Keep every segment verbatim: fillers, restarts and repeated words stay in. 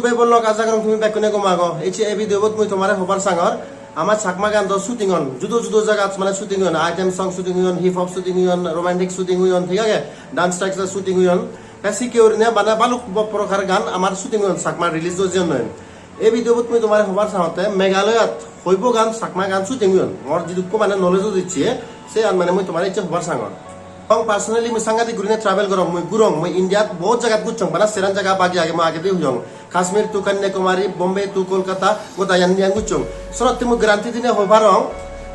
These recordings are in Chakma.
Ei bolok, aja gorong tumi bekkune gom ago. Ecche ei video bot mui tomare hobar sangor, ama Chakma gan do shooting on, judo judo jagat mane shooting on, item song shooting on, hip hop shooting on, romantic shooting on, thik age, dance tracks shooting on. Te sikke gurine bana baluk bo-, prokar gan amar shooting on, Chakma release oi jeyon noi. Ei video bot mui tomare hobar sangotte Meghalayat hoibo gan Chakma gan shooting on. Mor jidukko mane knowledge o dicche, se an mane mui tomare ecche hobar sangor. Ong personally mui sangadik gurine travel gorong, mui gurong, mui Indiat bohut jagat guchchong, bana seran jaga bagi age mui agedi huyong. Kashmir to Kanyakumari, Bombay to Kolkata, goda yan yan guchchong. Senotte mui guarantee dine hoi parong,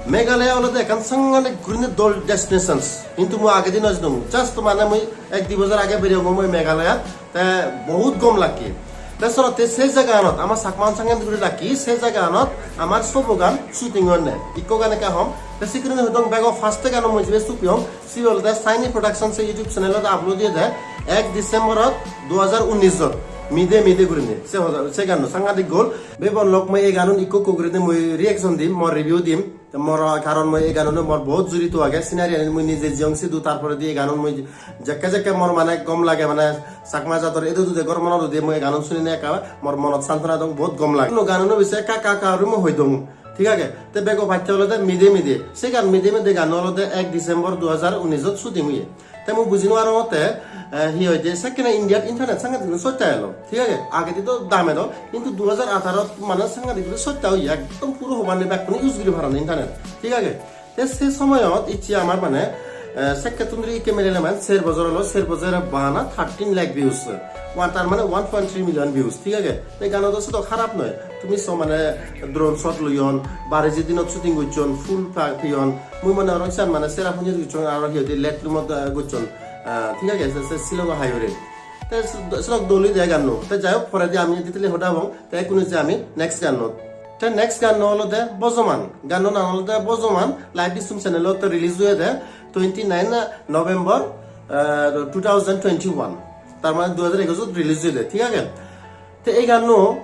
Meghalaya olode ekkan sangadik gurine dol destinations. Hintu mui agedi no jidong, just mane mui ek di bojor age bereyong mui Meghalaya. Te bohut gom lakke. Te senotte se jagaganot, ama Chakma un sangadik guri lakke, se jagaganot amar sobogan shooting onne. Ikko gan ekka hom. Te sikkene hudong bego first gano mui jibe supiyong, sibe olode Shiny Production se YouTube channel ot upload diye de, ek December ot du hajar unnish ot, Mide Mide gurinei. Se hoda, se ganno sangadik gol. Bebon lok mui ei ganun ikko ikko gurinei mui reaction dim, mor review dim. Te mor, karon mui ei ganun mor bohut jurito age, scenery ani mui nije jiyong sidu, tar poredi ei ganun mui jekke jekke mor mane gom lage, mane Chakma jador edu dude gor monot ude mui ei ganun sunine ekka mor monot santona dong, bohut gom lage. Kuno ganun bise ekka ekka ekka guri mui hoi dong. Thik age? Te bego pacche olode Mide Mide. Segan Mide Mide gan olode ek December du hajar unnish ot shooting oye. Te mui buji nw parongotte, eh, hi hoide, sekkene Indiat internet sangadik guri sosta elo. Thik age? Agedi do dam edo, hintu du hajar atharo ot mane sangadik guri sosta oye, ekdom puro hobar nei, bekkune use guri paron internet. Thik age? Te se somoyot icche amar mane, eh, sekkettun dhuri ikke milele mane ser bojor olo, ser bojor bana thirteen lakh views. Wa-, tar mane one point three million views, thik age? Te gano do sedok harap noi. Tumi so mane drone shot loyon, bare je dinot shooting gocchon, full pa-, peyon. Mui mone gorong siyan mane Cherrapunji gocchon, aro hi hoide Latroom ot, eh, gocchon. Ah, thik age, se, se Shillong o hai hure. Te s-, sedok dol oide ganno. Te jai hok, poredi ami detail e hoda hobong. Te ekkune jai ami next gannot. Te next ganno olode Bojoman. Ganno nang olode Bojoman, Live Bisum channel ot release oyede twenty nine November, eh, two thousand twenty one. Tar mane du hajar ekush ot release oyede, thik age? Te ei ganno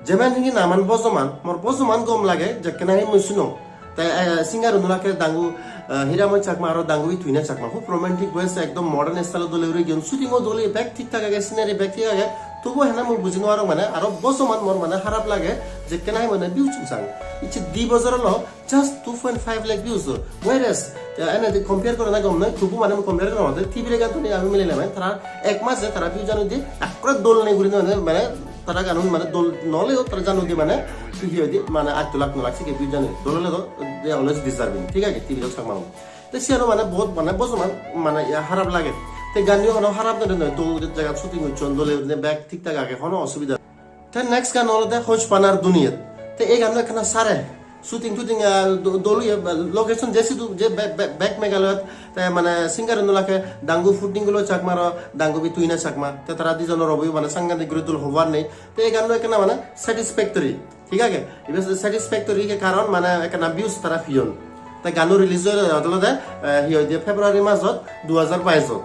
jemen hingi naman Bojoman, mor Bojoman gom lage, jekke nahi mui sunong. Te, eh, singer unore dangu, eh, Hiramoy Chakma aro dangubi Tuina Chakma. Hub romantic voice, ekdom modern style o dole guri giyon. Shooting o dole, bek thik thak age, scenery bek thik age. Tobu hena mui buji nw parong mane, aro Bojoman mor mane harap lage, jekke nahi mane views chum sang. Icche di bojor olo, just two point five lakh views. Whereas, eh, ene de compare gorana gom noi, tobu mane mui compare gorong de, T V re gan tuni ami milele mane, tara ek mase tara views ani di, ekkore dol nei guri mane, mane tara ganun mane dol nw oleo tara jano di mane, hi hoide, mane atto lakh no lakh sikke views ani. Dol ole do, they always deserving, thik age, T V rok Chakma un. Te siyano mane bohut mane Bojoman mane iya harap lage. Te ganni hono harap noi, noi, dol jagat shooting gocchon, dole gurine bek thik thak age, hono osubida. Te next gan olode Hojpanar Duniyat. Te ei ganno ekkana sare. Shooting tooting, ah, do-, dol oye, location je sidu je be-, be-, bek Meghalayat, te mane singer un lake dangu Pudningolo Chakma aro dangubi Tuina Chakma. Te tara dijonor oboyo mane sangadik guri dol, hobar nei. Te ei ganno ekkana mane satisfactory. Thik age? Ibe satisfactory ke karon mane ekkana views tara peyon. Te ganno release oye olode, eh, hi hoide February masot du hajar bais ot.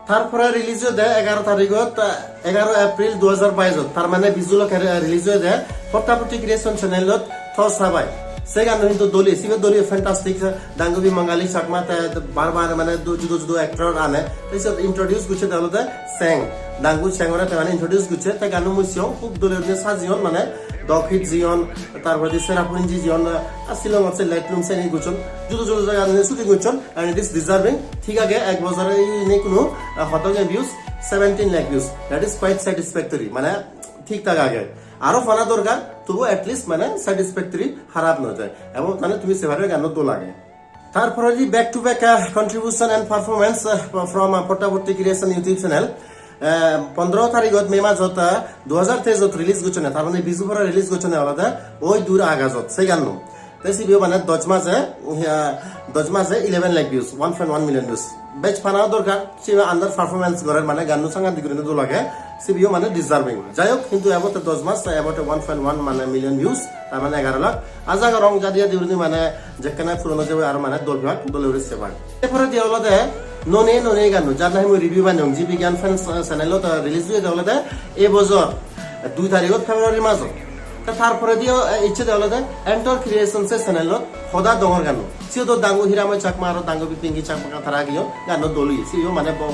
Tar pore release oyede egaro tarigot, eh, egaro April du hajar bais ot, tar mane Biju lokke re-, release oyede Pottapotti Creation channel ot Thor Sabai. Se ganno hintu dole, sibe dole fantastic, dangubi Mangali Chakma te bar bar mane du-, judo judo actor ane. Te siyot introduce gocche de olode Seng. Dangu Seng ore te mane introduce gocche, te ganno mui siyong hub dole guri sajeyon mane Dok Hit jeyon, tar poredi Cherrapunji jeyon, ar Shillong ot se Latroom seni gocchon, judo judo jaga shooting gocchon. And it is deserving. Thik age, ek bojore ei nei kuno, ah, hodok views, seventeen lakh views. That is quite satisfactory. Mane, thik thak age. Aro pana dorkar, tobu at least mane satisfactory, harap no jai. Ebong mane tumi se paro ganno dol age. Tar poredi back to back, ah, contribution and performance, ah, from, ah, Pottapotti Creation YouTube channel. Eh, pondro tarigot May majot, ah, du hajar teis ot release gocchonde, tar mane Biju pore release gocchonde olode Oi Dur Agajot, se ganno. Te sibeyo mane doj maje, ah, doj maje eleven lakh views, one point one million views. Bej pana dorkar, sibe under performance gorer, mane ganno sangadik gurine dol age, sibeyo mane deserving. Jai hok, hintu ebotte doj mas, te ebotte one point one mane million views, tar mane egaro lakh. Aja gorong jadi jadi gurinei mane jekkene puron oi jebo aro mane dol pebak, dole guri sebak. Er poredi olode None None ganno, jar nahi mui review baneyong, G B Gyan Fans, eh, channel ot release oyede olode ei bojor dui tarigot February majot. Te tar poredi o, eh, icche de olode Antor Creations channel ot Hoda Dongor ganno. Siyot o dangu Hiramoy Chakma aro dangubi Pinky Chakma tara ageyon, ganno dol oye. Siyo mane bo-,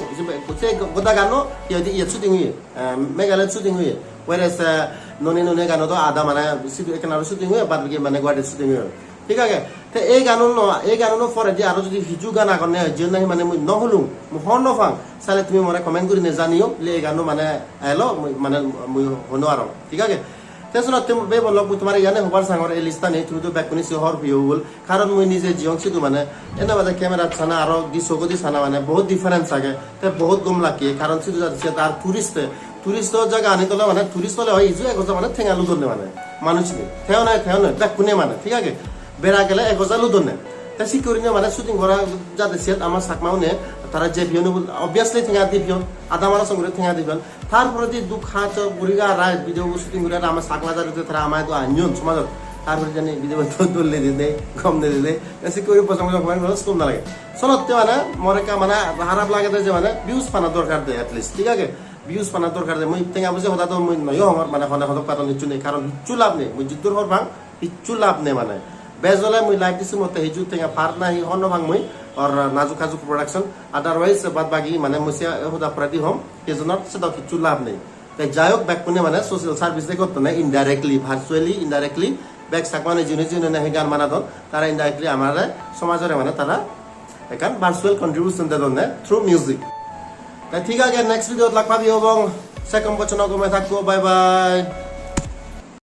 se goda ganno hi hoide iyot shooting oye, eh, Meghalaya shooting oye. Whereas, eh, Noni Noni gano do ada mane sidu ekkan aro shooting oye, bad bagi mane Guwahati shooting oye. Thik age? Te ei ganuno, ei ganuno poredi aro jodi hiju gan agonne, jiyen nahi mane mui no hulung, mui hobor no pang, sale tumi more comment gurinei janiyo, le ei gano mane elo, mui mane mui hono aro. Thik age? Te suno tumi be bolok mui tomare iyane hobar sangor ei list ani, tumi to bekkune si hor piyo bol. Karon mui nije jiyong sidu mane, ene bade camera sana aro di sogodi sana mane bahut difference age, te bahut gom lage, karon sidu jate siyot ar tourist, tourist o jaga ani tole mane tourist ole oi iju ego mane tenga ludonne mane manuj ni, teo noi, teo noi, bekkune mane, thik age? Bera gele ego ja ludonne. Te sikke gurinei mane shooting gora jate siyot ama Chakma une tara je piyon obviously tenga di piyon, ada mara song guri tenga di piyon. Tar poredi duk haj guri ga rai video shooting guri ama Chakma jate tara ama do anyon somajot. Tar pore jani video to dol de de, gom de de. Te sikke guri bojong bojong comment gora sum na lage. Solotte mane more ekka mane harap lage de je mane views pana dorkar de at least, thik age? Views pana dorkar de, mui tenga poise hoda do mui noyo hongor mane hone hodok padon hissu nei, karon hissu lab nei, mui jiddur hor pang hissu lab nei mane. Bej ole mui live disi motte hissu tenga par nahi hor no pang mui, or Najuk Kajuk Production, otherwise bad bagi mane mui se hoda poredi hom, hijonor sedok hissu lab nei. Te jai hok bekkune mane social service de gottonne indirectly, virtually, indirectly, bek Chakma une jiyune jiyune nahi gan banadon, tara indirectly amare somajore mane tara ekkan virtual contribution dedonne through music. Te thik age, next video lak pabi obong, se kom bochon gome thakko, bye bye.